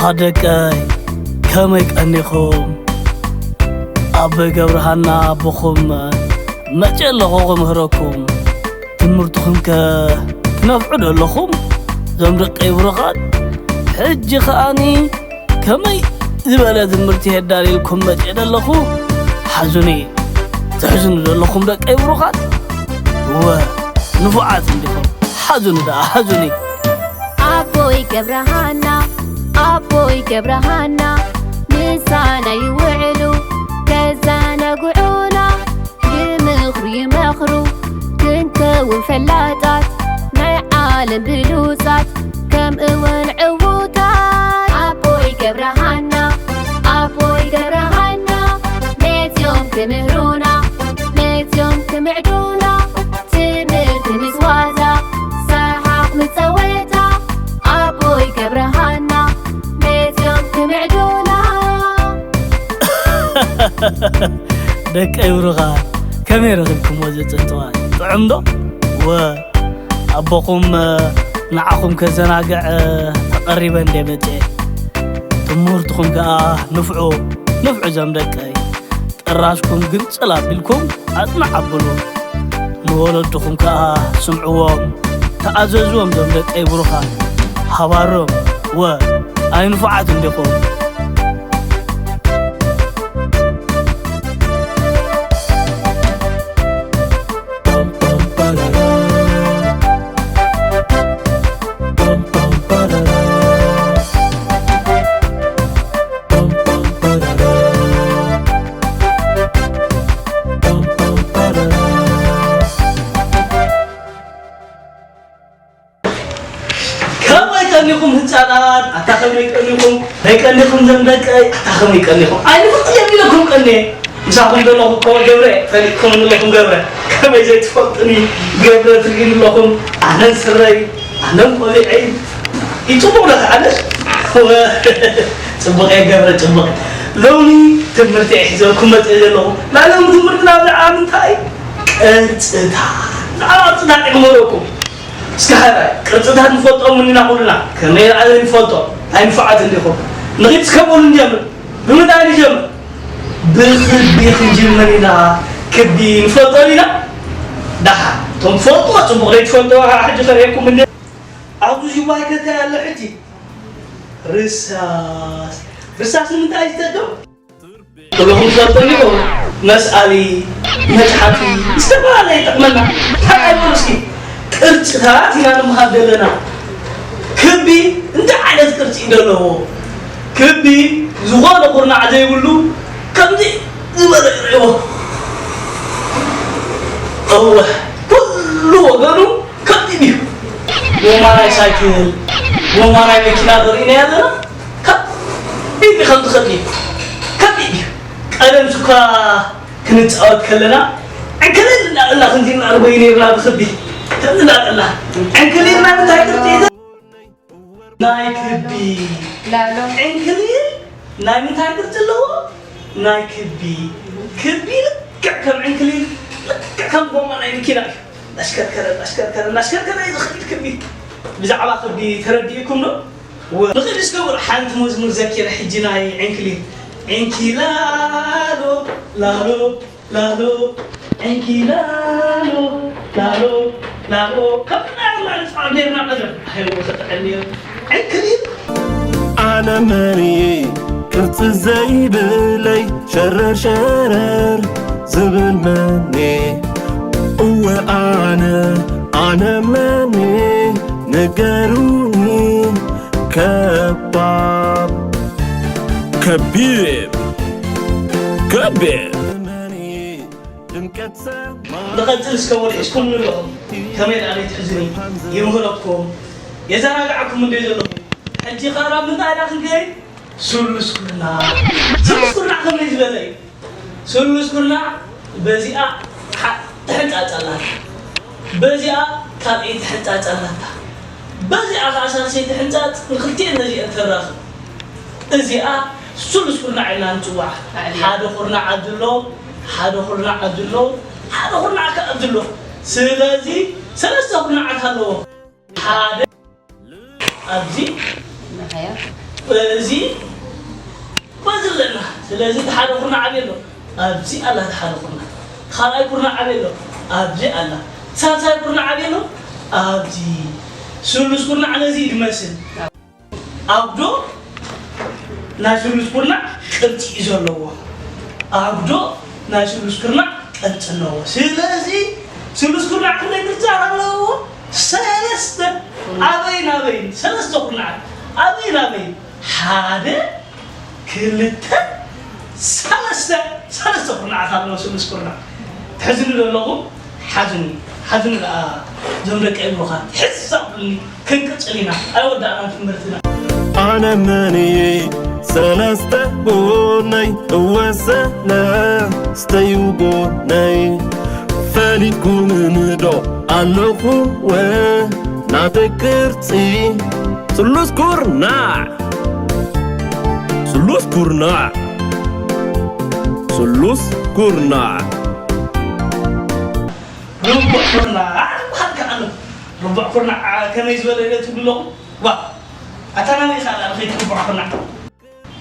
ኣደቀይ ከመይ ቀኒኹም? ኣቦይ ገብረሃና ኣቦኹም መጺአ ኣለኹ ክምህረኩም። ትምህርትኹም ከ ትነፍዑ ዶ ኣለኹም? ዞም ደቀይ ብሩኻት፣ ሕጂ ከኣኒ ከመይ ዝበለ ትምህርቲ የዳልየልኩም መጺአ ዶ ኣለኹ? ሓዙኒ፣ ትሕዝኑ ዶ ኣለኹም ደቀይ ብሩኻት? እወ፣ ንፉዓት እንዲኹም። ሓዙኒ ደኣ፣ ሓዙኒ። ኣቦይ ገብረሃና፣ ኣቦይ ገብረሃና፣ ምሳና ይውዕሉ ከዘናግዑና፣ ብምኽሪ ይመኽሩ ክንከውን ፈላጣት፣ ናይ ዓለም ብሉጻት ከምኡውን ዕዉታት። ኣቦይ ገብረሃና፣ ኣቦይ ገብረሃና፣ መጺኦም ክምህሩና፣ መጺኦም ክምዕዱና፣ ትምህርቲ ምስ ዋዛ፣ ሰሓቕ ምስ ጸወታ፣ ኣቦይ ገብረሃና፣ መጺኦም ክምዕዱና። ደቀይ ብሩኻት፣ ከመይ ረኺብኩምዎ እዚ ጽንጽዋይ? ጥዑም ዶ? ወ፣ ኣቦኹም፣ ንዓኹም ከዘናግዕ ተቐሪበ እንደ መጽኤ። ትምህርትኹም ከኣ ንፍዑ፣ ንፍዑ ዞም ደቀይ። ጥራዝኩም ግንጽል ኣቢልኩም ኣጽንዕ ኣብሉ። ንወለድኹም ከኣ ስምዕዎም፣ ተኣዘዝዎም ዞም ደቀይ ብሩኻት። ሃባሮም፣ ወ፣ ኣይንፉዓት እንዲኹም። ከመይ ቀኒኹም ህጻናት? ኣታ ከመይ ቀኒኹም? ከመይ ቀኒኹም ዘም ደቀይ? ኣታ ከመይ ቀኒኹም? ኣይንፈልጥን እዮም ኢለኩም ቀንየ። ምሳኹም ዘለኹ እኮ ገብረ፣ ፈሊጥኩም ዘለኹም ገብረ። ከመይ ዘይትፈልጡኒ ገብረ ትርእዩ ኣለኹም? ኣነን ስረይ፣ ኣነን ቆቢዐይ። ይጽቡቕ ዶ ከዓለስ? ወ-፣ ጽቡቕ እየ ገብረ፣ ጽቡቕ። ሎሚ ትምህርቲ እየ ሒዘልኩም መጽእ ዘለኹ። ናይ ሎሚ ትምህርትና ብዛዕባ ምንታይ? ቅርጽታት። ብዛዕባ ቅርጽታት እየ ክምህረኩም። እስከ ሃላይ፣ ቅርጽታት ንፈልጦም እንዲና ኩልና፣ ከመይ ደኣ ዘይንፈልጦ፣ ኣይንፉዓት እንዲኹም። ንኺድ እስከ በሉ ንጀምር። ብምንታይ ንጀምር? ብክቢ ክንጅምር ኢና። ክቢ ንፈልጦ ኢና። ደሓን፣ እቶም ትፈልጥዎ ጽቡቕ፣ ዘይትፈልጥዎ ከዓ ሕጂ ከርእየኩም እንደ-፣ ኣብዚ ጅባይ ከ እንታይ ኣሎ ሕጂ? ርሳስ። ርሳስ ንምንታይ እዩ ዝጠቅም? ኩልኹም ትፈልጡ ኢኹም። መስኣሊ፣ መጭሓቲ፣ ዝተፈላለየ ይጠቕመና። ሓቃይ በሉ እስኪ። ቅርጽታት ኢና ንምሃብ ዘለና። ክቢ እንታይ ዓይነት ቅርጺ እዩ ዘለዎ? ክቢ ዝኾነ ኩርናዕ ዘይብሉ ከምዚ ዝበለ ይርእይዎ። እወ፣ ኩሉ ወገኑ ከቢድ እዩ። ጎማ ናይ ሳይክል፣ ጎማ ናይ መኪና ዘርእና ኣለና። ከቢድ እዩ፣ ከምዚ ከቢድ እዩ። ከቢድ እዩ። ቀደም እኳ ክንጻወት ከለና ዕንክሊል እናበልና ክንዲ እናርጎይ ነይርና ብክቢ። ከምዚ እናበልና ዕንክሊል ማለት እንታይ ቅርጺ እዩ? ናይ ክቢ። ላሎ። ዕንክሊል ናይ ምንታይ ቅርጺ ኣለዎ? ናይ ክቢ። ክቢ ልክዕ ከም ዕንክሊል፣ ልክዕ ከም ጎማ ናይ መኪና እዩ። እናሽከርከረ፣ እናሽከርከረ፣ እናሽከርከረ እዩ ዝኸይድ ክቢ። ብዛዕባ ክቢ ተረዲእኩም ዶ? ወ-፣ ንኽእል እስከ ሓንቲ መዝሙር ዘኪረ ሕጂ ናይ ዕንክሊል። ዕንኪላሎ፣ ላሎ፣ ላሎ፣ ዕንኪላሎ፣ ላሎ፣ ላሎ። ከምና ኢልና ንጻወት ነይርና ቀደም። ኣይ፣ ወ-፣ ተጠዕም ነይሩ። ዕንክሊል። ኣነ መን እየ ቅርጺ ዘይብለይ ሸረር ሸረር ዝብል መን እየ? እወ ኣነ፣ ኣነ መን እየ ንገሩኒ ከባብ። ከቢብ፣ ከቢብ። ድምቀት ሰማይ። ንቐጽል እስከ ወዲእስኩም ኣለኹም። ከመይ ደኣ ዘይትሕዝኒ? ይምህረኩም። የዘናግዓኩም እንደ ዘለኹ። ሕጂ ኸኣ ናብ ምንታይ ኢና ክንከይድ? ስሉስ ኩርናዕ። ስሉስ ኩርናዕ ከመይ ዝበለ እዩ? ስሉስ ኩርናዕ በዚኣ ሓ-፣ ትሕንጻጽ ኣላ። በዚኣ ካልኣይቲ ትሕንጻጽ ኣላታ። በዚኣ ኸኣ ሳልሰይቲ ትሕንጻጽ፣ ንኽልቲኤን ነዚኤን ተራኽብ። እዚኣ ስሉስ ኩርናዕ ኢልና ንጽውዓ። ኣዕልያ። ሓደ ኩርናዕ ዓዲ ኣሎ፣ ሓደ ኩርናዕ ዓዲ ኣሎ፣ ሓደ ኩርናዕ ከኣ ዓዲ ኣሎ። ስለዚ ሰለስተ ኩርናዓት ኣለዎ። ሓደ ኣብዚ ንሓያ። በዚ በዚ ኣለና። ስለዚ እቲ ሓደ ኩርናዕ ኣበይ ኣሎ? ኣብዚ ኣላ። እቲ ሓደ ኩርናዕ። ካልኣይ ኩርናዕ ኣበይ ኣሎ? ኣብዚ ኣላ። ሳልሳይ ኩርናዕ ኣበይ ኣሎ? ኣብዚ። ስሉስ ኩርናዕ ነዚ እዩ ዝመስል። ኣጉዶ ናይ ስሉስ ኩርናዕ ቅርጺ እዩ ዘለዎ። ኣጉዶ ናይ ስሉስ ኩርናዕ ቅርጺ ኣለዎ። ስለዚ ስሉስ ኩርናዕ ክንደይ ቅርጺ ኣለዎ? ሰለስተ። ኣበይን ኣበይን? ሰለስተ ኩርናዓት። ኣበይን ኣበይን? ሓደ፣ ክልተ፣ ሰለስተ። ሰለስተ ኩርናዓት ኣለዎ ስሉስ ኩርናዕ። ትሕዝኒ ዶ ኣለኹም? ሓዙኒ፣ ሓዙኒ ደኣ እዞም ደቀይ ብሩኻት። ሕዝ ኣብሉኒ፣ ክንቅጽል ኢና። ኣይወዳእናን ትምህርትና። ኣነ መን እየ ሰለስተ ጎነይ እወ ሰለስተዩ ጎነይ ፈሊጥኩምኒ ዶ ኣለኹ ወ ናተይ ቅርጺ ስሉስ ኩርናዕ ስሉስ ኩርናዕ ስሉስ ኩርናዕ ርቡዕ ኩርናዕ ዝበሃል ከኣ ኣሎ። ርቡዕ ኩርናዕ ከመይ ዝበለ ኢለ ትብሉ ኣለኹም? ዋ፣ ኣታ ናበይ ኢኻ ደኣ ንኸይድ ርቡዕ ኩርናዕ?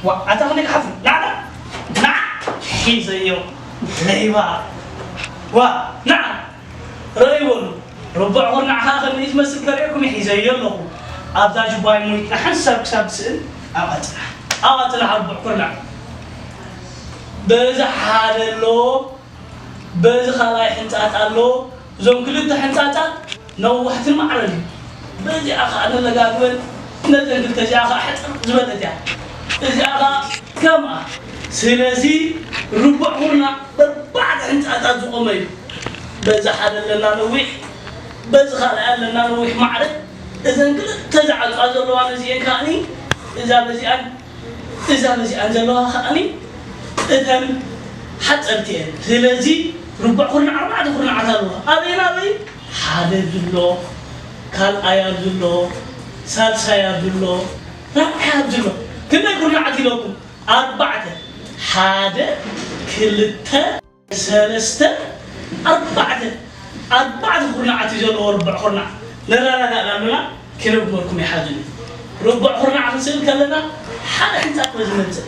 ዋ፣ ኣታ ክንደይ ክሓፍር? ና፣ ና፣ ና! ሒዘዮ። ለይባ። ዋ፣ ና! ርኣይ በሉ። ርቡዕ ኩርናዕ ከኣ ከመይ ትመስል ከርእየኩም ሒዘዮ ኣለኹ። ኣብዛ ጁባይ ሞይትና ሓንሳብ ክሳብ ትስእን ኣብኣ ጽናሕ። ኣብኣ ጽናሕ ርቡዕ ኩርናዕ። በዚ ሓደ ኣሎ። በዚ ካልኣይ ሕንጻጽ ኣሎ። እዞም ክልተ ሕንጻጻት ነዋሕትን ማዕረን እዩ። በዚኣ ኸኣ ነለጋግበን፣ ነዘን ክልተ እዚኣ ኸኣ ሕጽር ዝበለት እያ። እዚኣ ኸኣ ከምኣ። ስለዚ ርቡዕ ኩርናዕ በርባዕተ ሕንጻጻት ዝቖመ እዩ። በዚ ሓደ ኣለና ነዊሕ፣ በዚ ካልኣይ ኣለና ነዊሕ ማዕረ። እዘን ክልተ ዝዓጽዋ ዘለዋ ነዚኤን ከኣኒ፣ እዛ በዚኣን እዛ በዚኣን ዘለዋ ከኣኒ እተን ሓጸርቲ እየን። ስለዚ ርቡዕ ኩርናዕ ኣርባዕተ ኩርናዓት ኣለዋ። ኣበይ ናበይ? ሓደ ዝሎ፣ ካልኣይ ኣብዚ ኣሎ፣ ሳልሳይ ኣብዚ ኣሎ፣ ራብዓይ ኣብዚ ኣሎ። ክንደይ ኩርናዓት ኢለኩም? ኣርባዕተ። ሓደ፣ ክልተ፣ ሰለስተ፣ ኣርባዕተ። ኣርባዕተ ኩርናዓት እዩ ዘለዎ ርቡዕ ኩርናዕ። ነረጋጋእ ዳሉና፣ ኪሎ ግበርኩም ይሓዙኒ። ርቡዕ ኩርናዕ ክንስእል ከለና፣ ሓደ ሕንጻጽ በዚ መጽእ።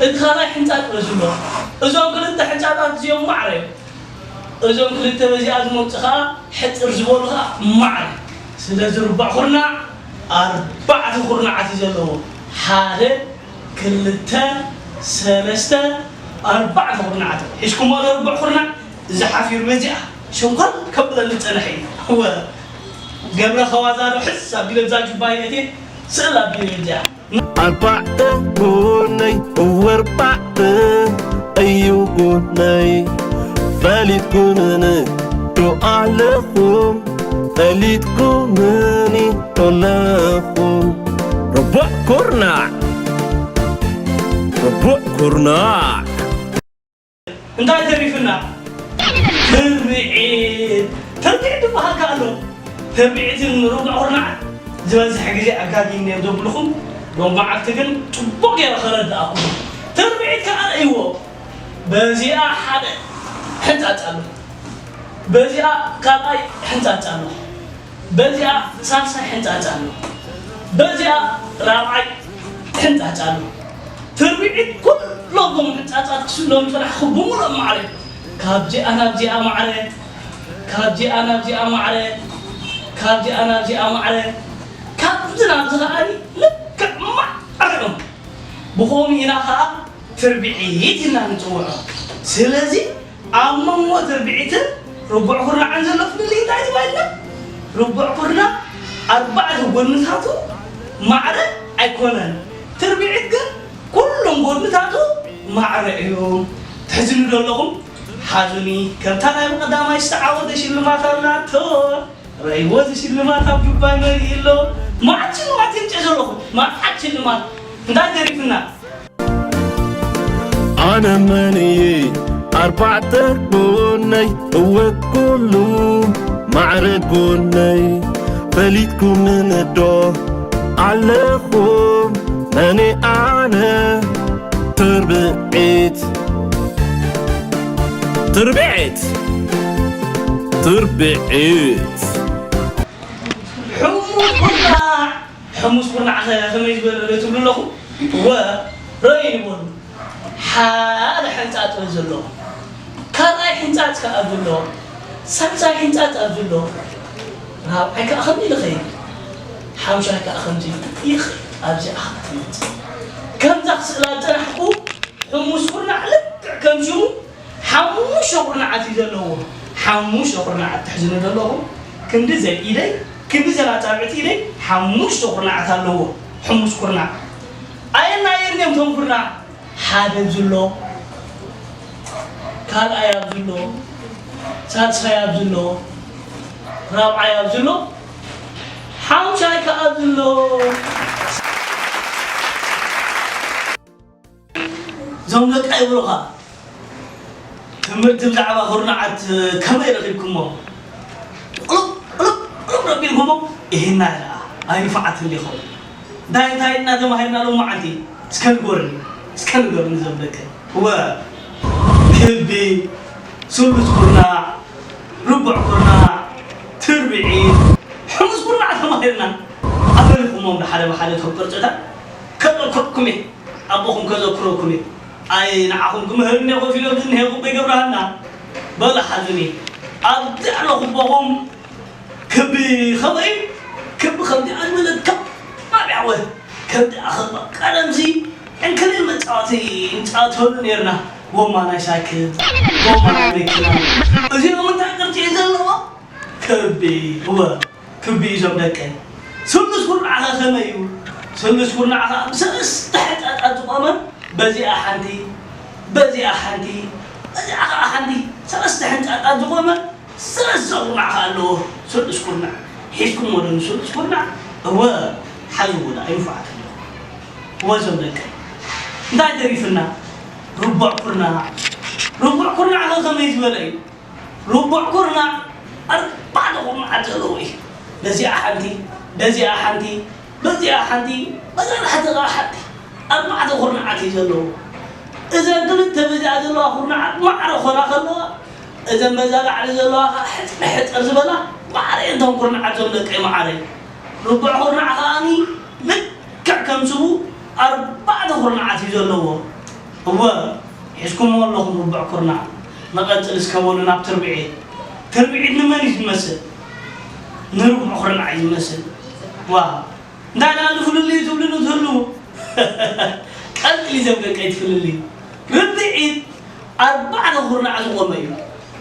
እቲ ካልኣይ ሕንጻጽ በዚ ኣሎ። እዞም ክልተ ሕንጻጻት እዚኦም ማዕረ እዮም። እዞም ክልተ በዚኣ ዝመጹ ኸኣ ሕጽር ዝበሉ ኸኣ ማዕረ። ስለዚ ርቡዕ ኩርናዕ ኣርባዕተ ኩርናዓት እዩ ዘለዎ። ሓደ፣ ክልተ፣ ሰለስተ፣ ኣርባዕተ ኩርናዓት። ሒዝኩሞ ዶ ርቡዕ ኩርናዕ? እዚ ሓፊሩ በዚኣ ሸንኳል ከብለኒ ዝጸንሐ እዩ። እወ፣ ገብረ ኸዋዛ ዶ ሕዝ ኣቢለ ብዛ ጁባይ እትየ ስእል ኣቢለ በዚኣ። ኣርባዕተ ጎነይ እወ ኣርባዕተ እዩ ጎነይ ፈሊጥኩምኒ ዶ ኣለኹም ፈሊጥኩምኒ ዶ ኣለኹም ርቡዕ ኩርናዕ ርቡዕ ኩርናዕ እንታይ ተሪፍና? ትርብዒት። ትርብዒት ዝበሃል ከኣ ኣሎ። ትርብዒትን ርቡዕ ኩርናዕ ዝበዝሕ ግዜ ኣጋጊም ነይሩ ዘብልኹም፣ ሎም መዓልቲ ግን ጽቡቕ ገይረ ከረድኣኩም። ትርብዒት ከኣ ርእይዎ። በዚኣ ሓደ ሕንጻጽ ኣሎ። በዚኣ ካልኣይ ሕንጻጽ ኣሎ። በዚኣ ሳልሳይ ሕንጻጽ ኣሎ። በዚኣ ራብዓይ ሕንጻጽ ኣሎ። ትርብዒት ኩሎም እዞም ሕንጻጻት ክስእሎም ዝጸናሕኩ ብምሉኦም ማዕረ። ካብዚኣ ናብዚኣ ማዕረ፣ ካብዚኣ ናብዚኣ ማዕረ፣ ካብዚኣ ናብዚኣ ማዕረ፣ ካብዚ ናብዚ ከኣኒ ልክዕ ማዕረ እዮም። ብኸምኡ ኢና ከኣ ትርብዒት ኢልና ንጽውዖ። ስለዚ ኣብ መንጎ ትርብዒትን ርቡዕ ኩርናዕን ዘሎ ፍልልይ እንታይ እዩ ተባሂልና? ርቡዕ ኩርናዕ ኣርባዕተ ጎድንታቱ ማዕረ ኣይኮነን። ትርብዒት ግን ኩሎም ጎድንታቱ ማዕረ እዮም። ትሕዝኒ ዶ ኣለኹም? ሓዙኒ። ከምታ ናይ ብቐዳማይ ዝተዓወተ ሽልማት ኣላቶ። ረእይዎ እዚ ሽልማት ኣብ ጁባይ መሊኡ ኣሎ። መዓት ሽልማት የምጽእ ዘለኹ። መዓት ሽልማት። እንታይ ተሪፍና? ኣነ መን እየ ኣርባዕተ ጎነይ እወ ኩሉ ማዕረ ጎነይ ፈሊጥኩምኒ ዶ ኣለኹም መን ኣነ ትርብዒት ትርብዒት ትርብዒት ሕሙስ ኩርናዕ ሕሙስ ኩርናዕ ከ ከመይ ዝበለ ዶ ትብሉ ኣለኹም? ወ ረይ ንበሉ። ሓደ ሕንጻጽ ኣብዚ ኣሎ፣ ካልኣይ ሕንጻጽ ከኣ ኣብዚ ኣሎ፣ ሳልሳይ ሕንጻጽ ኣብዚ ኣሎ፣ ራብዓይ ከኣ ከምዚ ኢሉ ይኸይድ፣ ሓምሻይ ከኣ ከምዚ ይኸይድ። ኣብዚኣ ከኣ ትመጽእ። ከምዛ ክስእላ ዝጸናሕኩ ሕሙስ ኩርናዕ ልክዕ ከም ሽሙ ሓሙሽተ ኩርናዓት እዩ ዘለዎ። ሓሙሽተ ኩርናዓት ትሕዝኑ ዘለኹም፣ ክንዲ ዘን ኢደይ፣ ክንዲ ዘን ኣጻብዕቲ ኢደይ ሓሙሽተ ኩርናዓት ኣለዎ። ሕሙስ ኩርናዕ ኣየናየን እዮም እቶም ኩርናዕ? ሓደ ኣብዚ ኣሎ፣ ካልኣይ ኣብዚ ኣሎ፣ ሳልሳይ ኣብዚ ኣሎ፣ ራብዓይ ኣብዚ ኣሎ፣ ሓሙሻይ ከኣ ኣብዚ ኣሎ። እዞም ደቃ ይብሉኻ፣ ትምህርቲ ብዛዕባ ኩርናዓት ከመይ ረኺብኩሞ? ቁሉብ ቁሉብ ቁሉብ ረቢልኩሞ? ይህና ኢላ ኣይንፋዓት እንዲኹም። እንታይ እንታይ እና ተማሂርና ሎም መዓልቲ? እስከ ንገሩኒ፣ እስከ ንገሩኒ እዞም ደቂ። እወ፣ ክቢ፣ ስሉስ ኩርናዕ፣ ርቡዕ ኩርናዕ፣ ትርብዒት፣ ሕሙስ ኩርናዕ ተማሂርና። ኣበልኩሞም ብሓደ ብሓደ እቶም ቅርጽታት ከዘክረኩም እየ። ኣቦኹም ከዘክረኩም እየ። ኣይ ንዓኹም ክምህር እኒኦ ኮፍ ኢሎም ዝኒሄ ኩበይ ገብረሃና። በሉ ሓዙኒ። ኣብቲ ኣለኹቦኹም ክቢ ኸመይ እዩ? ክቢ ከምዚኣ ዝበለት ከም ማብያወ፣ ከምዚኣ ኸ ቀደምሲ ዕንክሊል መጻወቲ ንጻወተሉ ኔርና። ጎማ ናይ ሳይክል፣ ጎማ ናይ መኪና። እዚኦም እንታይ ቅርጺ እዩ ዘለዎም? ክቢ፣ እወ፣ ክቢ እዩ እዞም ደቀይ። ስሉስ ኩርናዕ ኸ ኸመይ እዩ? ስሉስ ኩርናዕ ኸኣ ብሰለስተ ሕንጻጻት ዝቖመ፣ በዚኣ ሓንቲ፣ በዚኣ ሓንቲ፣ በዚኣ ኸኣ ሓንቲ፣ ሰለስተ ሕንጻጻት ዝቖመ፣ ሰለስተ ኩርናዕ ኸኣ ኣለዎ። ስሉስ ኩርናዕ። ሒዝኩምዎ ዶ ንስሉስ ኩርናዕ? እወ፣ ሓዝዎ ደኣ፣ ኣይንፋዓት ኣለኹ። እወ፣ እዞም ደቀይ። እንታይ ተሪፍና? ርቡዕ ኩርናዕ። ርቡዕ ኩርናዕ ኸ ኸመይ ዝበለ እዩ? ርቡዕ ኩርናዕ ኣርባዕተ ኩርናዓት ዘለዎ እዩ። በዚኣ ሓንቲ፣ በዚኣ ሓንቲ፣ በዚኣ ሓንቲ፣ በዛ ታሕቲ ኸዓ ሓንቲ። ኣርባዕተ ኩርናዓት እዩ ዘለዎ። እዘን ክልተ በዚኣ ዘለዋ ኩርናዓት ማዕረ ኾና ከለዋ፣ እዘን በዛ ላዕሊ ዘለዋ ኸዓ ሕጽር ሕጽር ዝበላ ማዕረ እየን። እቶም ኩርናዓት እዞም ደቀይ ማዕረ። ርቡዕ ኩርናዕ ኸኣኒ ልክዕ ከም ስቡ ኣርባዕተ ኩርናዓት እዩ ዘለዎ። እወ፣ ሒዝኩምዎ ኣለኹም ርቡዕ ኩርናዕ። ንቐጽል እስከ በሉ ናብ ትርብዒት። ትርብዒት ንመን እዩ ዝመስል? ንርቡዕ ኩርናዕ እዩ ዝመስል። ዋው! እንታይ ደኣ ፍልልዩ ትብሉኒ ትህልዉ? ቀጽሊ ዘም ደቀይ ትፍልልዩ። ርብዒት ኣርባዕተ ኩርናዕ ዝቖመ እዩ።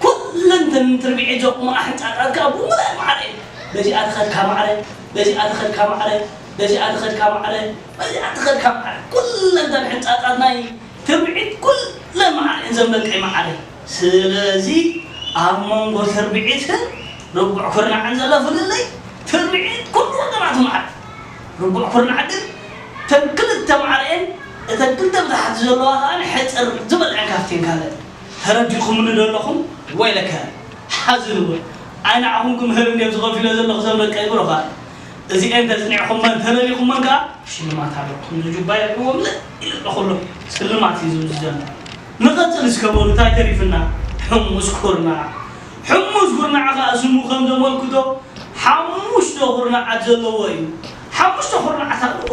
ኩለን እተን ትርብዒት ዘቑማ ሕንጻጻት ከኣ ብምሉኣን ማዕረ እየን። በዚኣ ትኸድካ ማዕረ፣ በዚኣ ትኸድካ ማዕረ፣ በዚኣ ትኸድካ ማዕረ፣ በዚኣ ትኸድካ ማዕረ። ኩለን እተን ሕንጻጻት ናይ ትርብዒት ኩለን ማዕረ እየን ዘም ደቀይ ማዕረ። ስለዚ ኣብ መንጎ ትርብዒትን ርቡዕ ኩርናዕን ዘሎ ፍልልይ ትርብዒት ኩሉ ወገናቱ ማዕረ። ርቡዕ ኩርናዕ ግን እተን ክልተ ማዕረ እየን፣ እተን ክልተ ብታሕቲ ዘለዋ ከኣ ሕጽር ዝበልዐን ካብተን ካልእ። ተረዲእኩምኒ ዶ ኣለኹም? ወይለከ ሓዝንዎ። ኣይ ንዓኹም ክምህር እንድየ ዝኸፊሎ ዘለኹ ዘም ደቀይ ብሩኻት። እዚኤን ተጽኒዕኹመን ተለሊኹመን ከኣ ሽልማት ኣለኩም። ንጁባ የብልዎም ኢለ ኣለኹ ኣሎ። ስልማት እዩ ዝብሉ ዘሎ። ንቐጽል እስከ በሉ፣ እንታይ ተሪፍና? ሕሙስ ኩርናዕ። ሕሙስ ኩርናዕ ከኣ ስሙ ከም ዘመልክቶ ሓሙሽተ ኩርናዓት ዘለዎ እዩ። ሓሙሽተ ኩርናዓት ኣለዎ።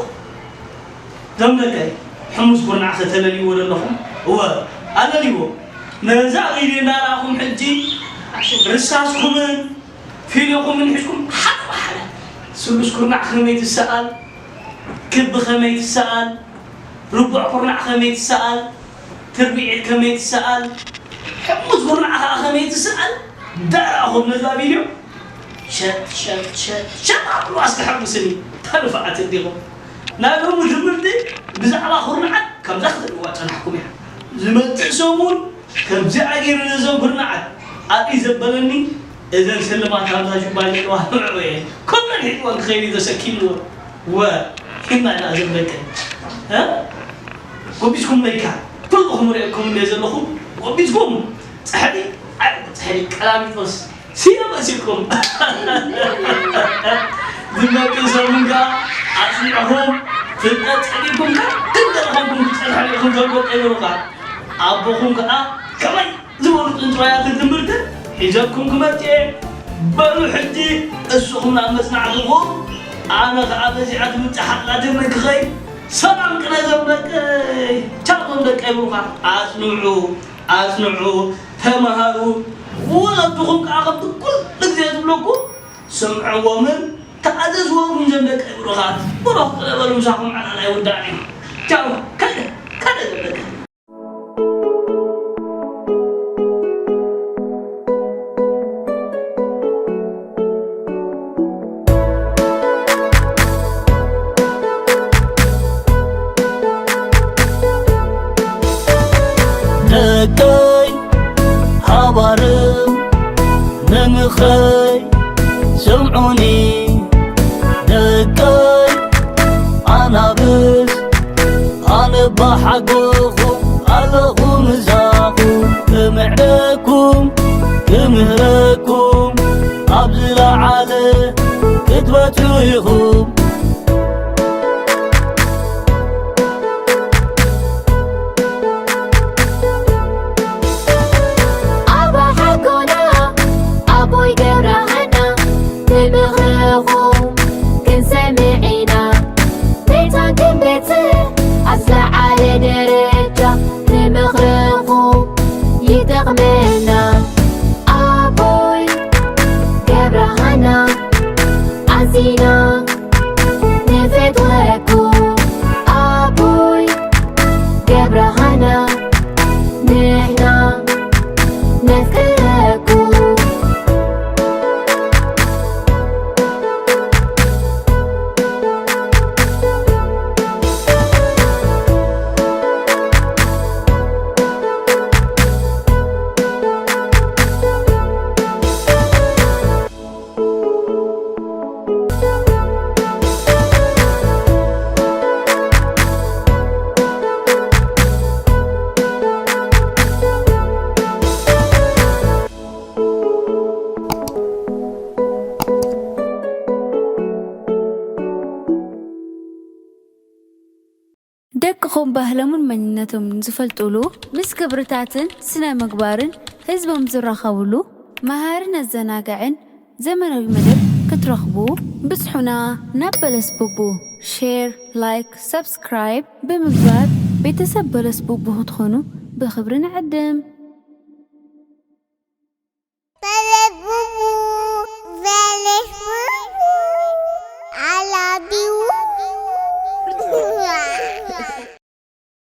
ዘም ደቀይ፣ ሕሙስ ኩርናዕ ኸ ተለልይዎ ዶ ኣለኹም? እወ፣ ኣለልይዎ። ነዛ ቪድዮ እናረኣኹም ሕጂ ርሳስኩምን ፊልዮኹምን ሒዝኩም ሓደ ብሓደ ስሉስ ኩርናዕ ከመይ ትሰኣል፣ ክቢ ከመይ ትሰኣል፣ ርቡዕ ኩርናዕ ከመይ ትሰኣል፣ ትርብዒት ከመይ ትሰኣል፣ ሕሙስ ኩርናዕ ኸዓ ከመይ ትሰኣል፣ ዳርኣኹም ነዛ ቪድዮ ሸጥ፣ ሸጥ፣ ሸጥ፣ ሸጥ ኣብሉ ኣስኪ ሓጉስኒ። ተንፋዓት እንዲኹም። ናይ ሎሚ ትምህርቲ ብዛዕባ ኩርናዓት ከምዛ ክትርእይዋ ጸናሕኩም እያ። ዝመጽእ ሰሙን ከምዚኣ ገይሩ ነዘን ኩርናዓት ኣብይ ዘበለኒ፣ እዘን ስልማት ኣብዛ ጁባ ዘለዋ ንዕኡ እየን። ኩለን ሒዝወን ክኸይድ እዩ ተሰኪምዎ። ወ፣ ሂብና ኢና እዘን ደቀይ። እ? ጎቢዝኩም መይካ። ኩልኹም ርእየኩም እንደ ዘለኹም ጎቢዝኩም። ጻሕሊ፣ ኣይ፣ ጻሕሊ ቀላሚጦስ። ስየ መሲልኩም። ዝመጽእ ሰሙን ከኣ ኣጽኒዕኹም ፍልጠት ጸጊብኩም ከኣ ክንደይ ኾንኩም ትጸንሑ ኢኹም ተብሎ ቀይሩኻ። ኣቦኹም ከኣ ከመይ ዝበሉ ጽንጽዋያትን ትምህርትን ሒዘኩም ክመጽእ እየ። በሉ ሕጂ እስኹም ናብ መጽናዕትኹም፣ ኣነ ከኣ በዚኣ ትምጽእ ሓቕላትን ክኸይድ ሰላም ቅነ ዞም ደቀይ፣ ቻው ዞም ደቀይ ብሩኻት፣ ኣጽንዑ፣ ኣጽንዑ፣ ተመሃሩ። ወለድኹም ከኣ ከምቲ ኩሉ ግዜ ዝብለኩም ስምዕዎምን ተኣዘዝዎምን ዞም ደቀይ ብሩኻት። ብሩኽ ቅነ በሉ፣ ምሳኹም ዕላል ኣይውዳእን እዩ። ቻው፣ ከደ፣ ከደ ዞም ደቀይ። ደቀይ ሃባርም ንምኽረይ ስምዑኒ፣ ደቀይ ኣናብስ ኣነ ባሓጎኹም ኣለኹ ምሳኹም፣ ክምዕደኩም ክምህረኩም ኣብ ዝለዓለ ክትበጽሑ ኢኹም። ኣባ ሓጎና ኣቦይ ገብረሃና ንምኽርኹም ክንሰምዕ ኢና። ቤታን ክንበጽሕ ኣብ ዝለዓለ ደረጃ ንምኽርኹም ይጠቕመና። ኣቦይ ገብረሃና ኣዚና ንፈትወኩም። ኣቦይ ገብረሃና ንሕና ነፍቅረኩም። ደቅኹም ባህሎምን መንነቶምን ዝፈልጡሉ፣ ምስ ክብርታትን ስነ ምግባርን ህዝቦም ዝራኸብሉ፣ መሃርን ኣዘናጋዕን ዘመናዊ መደብ ክትረኽቡ፣ ብጽሑና ናብ በለስ ቡቡ። ሼር፣ ላይክ፣ ሰብስክራይብ ብምግባር ቤተሰብ በለስ ቡቡ ክትኾኑ ብኽብሪ ንዕድም።